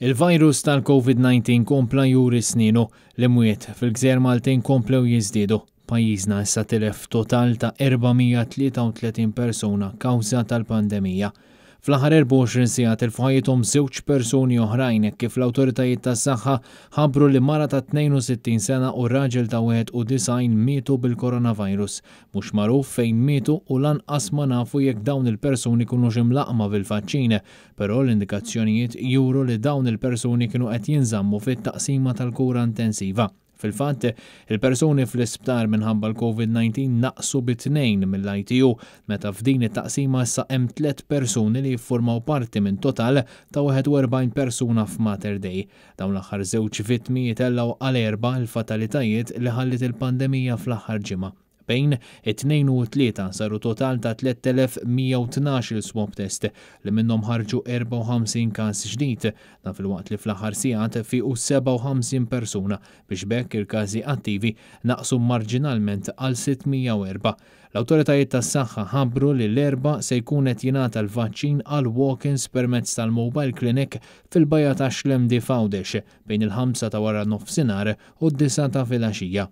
Il-virus tal-Covid-19 kompla juri snienu. L-imwiet fil-gżejjer Maltin komplew jiżdiedu. Pajjiżna issa tilef total ta' 433 persuna kawża tal-pandemija. Fl-aħħar 24 siegħa tilfu ħajjithom żewġ persuni oħrajn hekk kif l-awtoritajiet tas-saħħa ħabbru li mara ta' 62 sena u raġel ta' 91 mietu bil-coronavirus. Mhux magħruf fejn mietu u lanqas ma nafu jekk dawn il-persuni kinux imlaqqma bil-vaċċin, però l-indikazzjonijiet juru li dawn il-persuni kienu qed jinżammu fit-taqsima tal-kura intensiva. Fil-fatt, il-persuni fl-isptar minħabba l-Covid-19 naqsu bi tnejn mill-ITU meta f'din it-taqsima issa hemm tliet persuni li jiffurmaw parti minn total ta' 41 persuna f'Mater Dei. Dawn l-aħħar żewġ vittmi jitellgħu għal erba' l-fatalitajiet li ħalliet il-pandemija fl-aħħar ġimgħa. Bejn it-Tnejn u t-Tlieta saru total ta' 3,112-il swab test li minnhom ħarġu 54 każ ġdid. Dan filwaqt li fl-aħħar sigħat fiequ 57 persuna biex b'hekk il-każi attivi naqsu marġinalment għal 604. L-awtoritajiet tas-saħħa ħabbru li l-Erbgħa se jkun qed jingħata l-vaċċin għal walk-ins permezz tal-mobile clinic fil-Bajja tax-Xlemdi f'Għawdex bejn il-ħamsa ta' wara nofsinhar u d-disgħa ta' filgħaxija.